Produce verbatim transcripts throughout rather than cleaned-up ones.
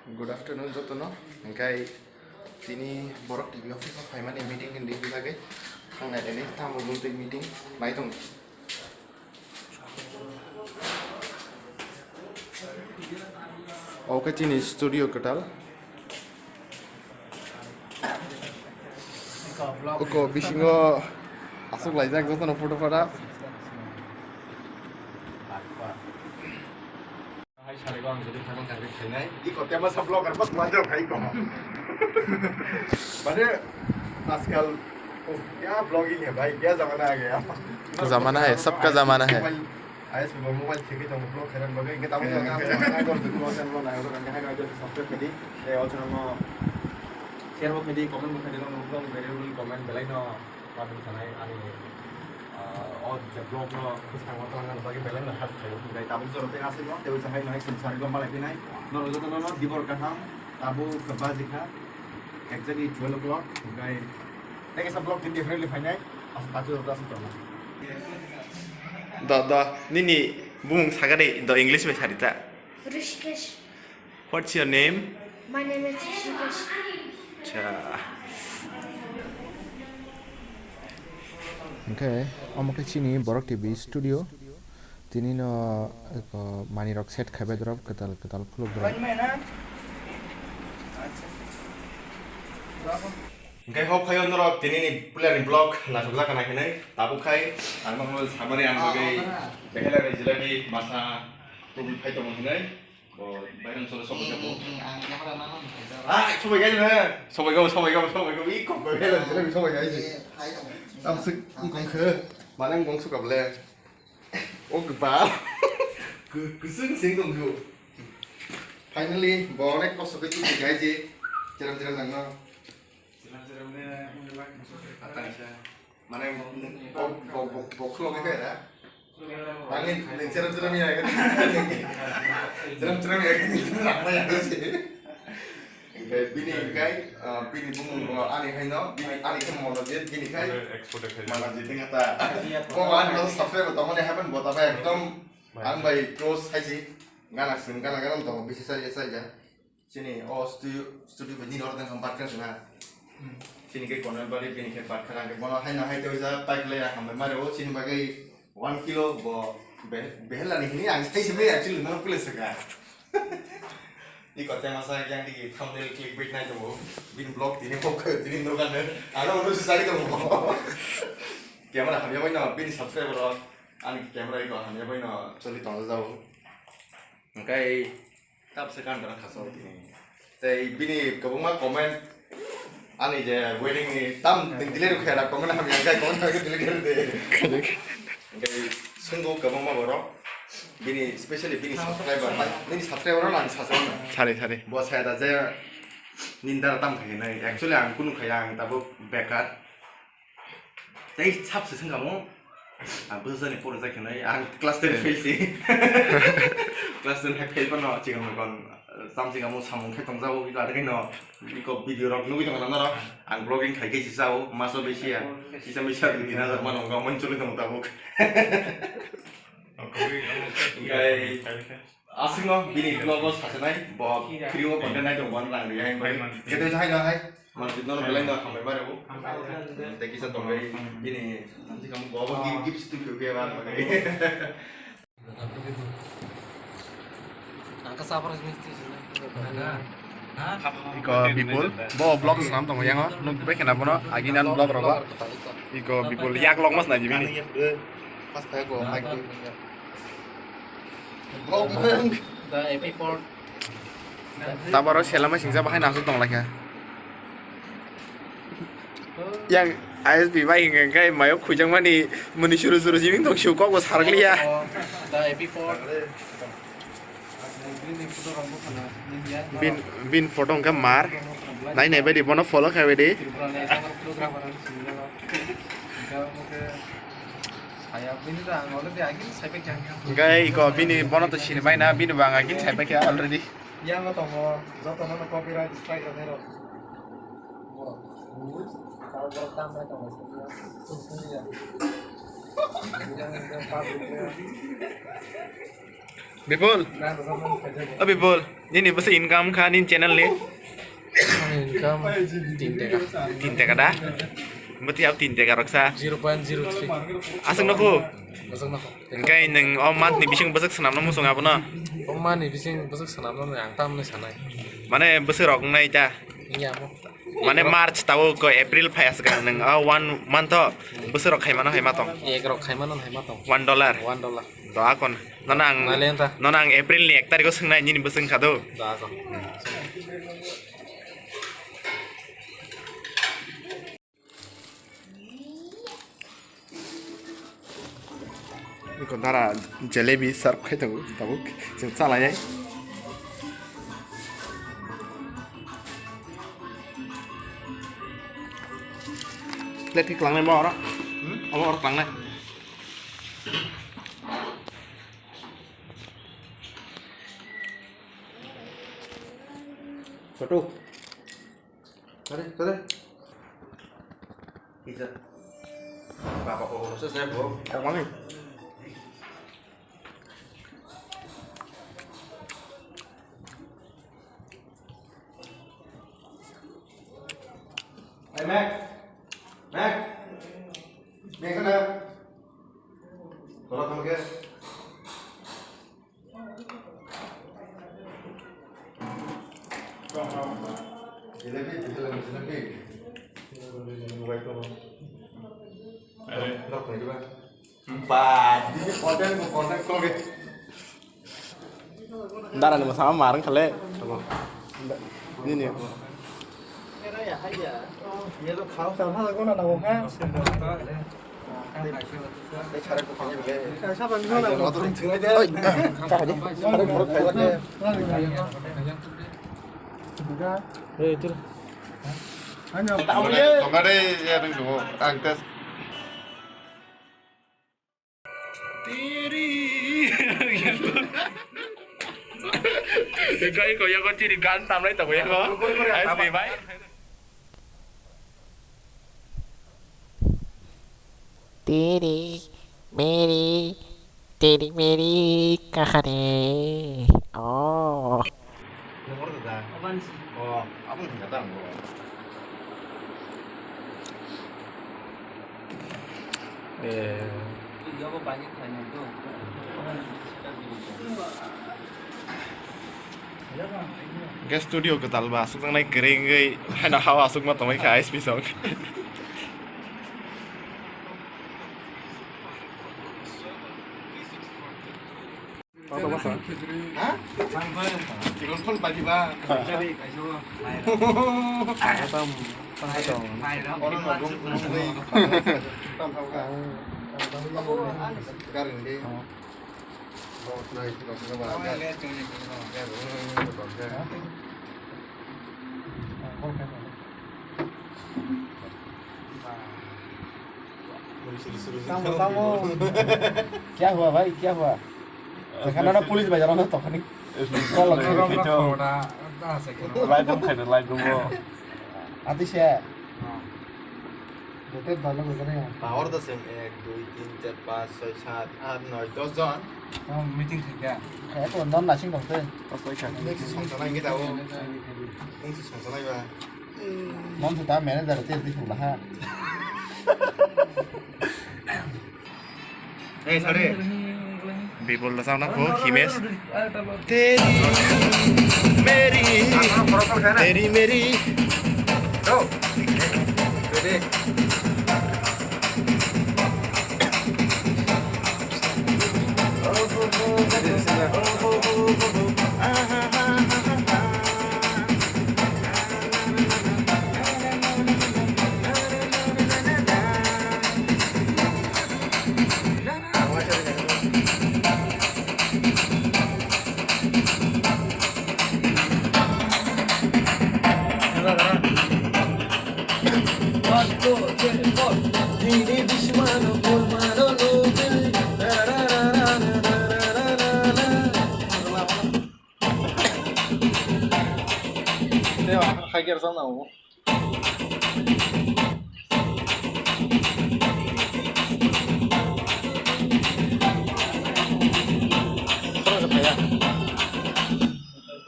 Good afternoon jotono. Hingkai tini Borok T V office o phaimani meeting ni bagwi thangnai reni tamo bumtwi meeting nai tongo. Oke chini studio kwtal. Oko bisingo aswk laijak jotono photo photo. Hai, sarigo ang jodi thangwi thangwi khainai. Iko tema sa vlogger bas majak khai ko. Mane, ajkal, oh, kya vlogging hai bhai, kya zamana aa gaya. Zamana hai, sabka zamana hai. Mobile, ayas mo mobile thik tong vlog khairan bagwi, inge tamu jang ang vlog khairan bagwi, hai, hai, subscribe khadi. Eh, also no share bo khadi, comment bo khadi, no vlog very well comment belai no. Patwng sanai ani, ah, o je vlog no bwskango twlangna bagwi belai no help khaio. Hwnkhe tabuk jora tei aswk no tei uaisa hai no hai sum sari gom malai phinai. Norok joto no dibor kaham tabuk bajikha exactly twelve o'clock. Hwnkhe tei kaisa vlog din definitely phainai. Aswk tabuk jora aswk tongma. Da, da, nini bumung sakani do English bai sari ta. Rishikesh. What's your name? My name is Rishikesh. Acha. Hwnkhe omo khe chini Borok T V studio. Tini no, eko, manwi rok set khai bai drop kwtal kwtal khuluk drop. Hwnkhe hok khayo norok tini ni player ni vlog naithok jak nai hinwi tabuk khai ang no samari ang bagwi behela ni jiladi masa kubui phai tongo hinwi. Bo, bayram solo sobai gabo. Ang camera nang nang khaijak. Ah, sobai gai na. Sobai gabo, sobai gabo, sobai gabo. I kok bai gabo, jelebi sobai gai. Am sik, ang kong khe. Mana ang kong suka ble. O gba. Kusung sing dong ju. Finally, bo onek kosto khe tu gai je. Jeram jeram nang no. Jeram jeram ne, ang lak masuk. Atang sa. Mane, bo, bo, bo, bo, khulok khe da. Ani, ni cheram cheram ya, cheram cheram ya, ni cheram ya, si. Hingke bini hingke, ah, bini bumung bo ani haino, bini ani khe Monojit, bini khai Monojit wngkha ta. Bo ani bo subscribe tongmani happen bo ta bai ekdom ang bai close hai si. Gana sing, gana gana tong bisi salya salya. Chini o studio, studio bai nini oro tongkha Batkha sina. Chini khe Konel Bari, bini khe Batkha rang khe bono haino hai tei ja pipe layer hambai mare o chini bagwi one kilo bo be-, behela ni hini ang sai se actually no pule saka. Ni kote masa yang di thumbnail clickbait nai tongo. Bini vlog tini pok tini no kan. Ano uno sari tongo. Camera hamya bai no bini subscriber o ani camera iko hamya bai no choli tongo jao. Hingke tabse kan dana khaso tini. Tei bini kwbangma comment ani je wedding ni tam delete rwkha da comment hamya hingke comment hamya delete rwdi. Hingke swngo kwbangma borok bini specially bini subscriber bini subscriber no ang sasao. Sari sari. Bo saya da je nini dara tam khainai actually ang kunu khaya ang tabuk bekar. Tei sap se sengkamo. Ang bwsajani pore jai khenai, ang class ten fail si. Class ten hai fail phano chikon kon, sam chikamo samung khai tongjago, iko adai no, iko video rok nugui tongna norok. Ang vlogging khai khai si sao, maso besi ya. Kisa misa dui tin hajar mano, gomon choli tong tabuk. Hingkai, aswkno bini vlog o sasinai, bo free o content nai tongo, bono rang riya hai bai. Kete hai no hai, manjit no belai no hambai bare bo. Tei kisa tongbai bini, nanti kamu bo bo gift, gift tu kyo kyo ba bai. Iko Bipul, bo vlog swnam tongo yango, nukbai khena bono, aginan vlog rogo. Iko Bipul, yak log mas nai bini. Pas phai ko, mic tu. Tabaro selama singsa bahai nasu tong lakha. Yang I S P bai hingka hingka mayo khujang mani muni suru suru jibing tong siu kok bo sarak liya. Bin, bin photo hingka mar. Nai nai bai di bono follow khai bai di. Hingke iko bini bono to sini bai na, bini bo ang agin sai pai kha already. Yang no tongo, joto no copyright strike rok. Bipul. O Bipul, nini bwswk income kha nini channel ni? Income tin taka. Tin taka da? Bwtwi abo tin taka rok sa. Zero point zero three. Aswk nokho? Aswk nokho. Hwnkhe nwng o month ni bising bwswk swnamno muchung abono? O month ni bising bwswk swnamno ang tamni sanai. Mane bwswk rok wngnai ta? Iya mo. Mane March tao ko April phai aswk nwng o one month o bwswk rok khaimano hai ma tong? Ek rok khaimano hai ma tong? One dollar. One dollar. To akon. Nono ang, Nalenta. Nono ang April ni ek tarikh o swngnai nini bwswk kha do. To akon. Iko dara jalebi serve khai tongo tabuk chwng chalai nai. Plate khe klangnai ma oro? Hmm? Omo oro klangnai. Chotu. Tare, tare. Kisa. Papa ko ko sa sa ko. Tangmani. Hey, Mac. Mac. Mac, sana. Tolong kamu, guys. Jalebi, jalebi, jalebi. Ba, di konten, konten, konten. Dara ni masama marang khale. Nini. Tongare, ya, nung sumo. Ang tes. Tiri. Gai ko yago tiri gan tamlai tongo yago. Ai sini bai. Tiri meri, tiri meri kahani. Oh. Nung oro da? Oban si. Oh, abang thangka ta nung oro. Eh. Video bo banyak banyak tu. Guys, studio kwtal ba aswk tangnai kwrwi wngwi haino hao aswk ma tongwi kha S P song. Ha? Chikon phone paji ba. Garing de. Tamo, tamo. Kya hua bhai, kya hua? Sekarang police bajar mana tokani? Light room khaina, light room o. Ati se. Jote dalo gojana ya. Power da sem ek, dui, tin, char, panch, choi, sat, aat, noi, dos jon. Meeting thangya. Ek non nasing dong te. Nung si song sanai ngi tao. Nung si song sanai ba. Mon se ta manager te di pula ha. Hey, sorry. Bipul da sound ko Himesh. Teri meri, teri meri. Go. Ready.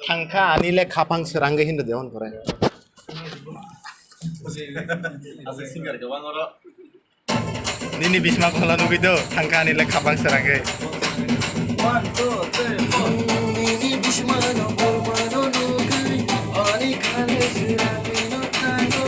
Thangkha ani le khapang srangwi hindu dewan kore. Asa singer gabang oro. Nini bisma kola nugui do, thangkha ani le khapang srangwi. One, two, three, four. Nini bisma no kola no nugui, ani khale srangwi no tango.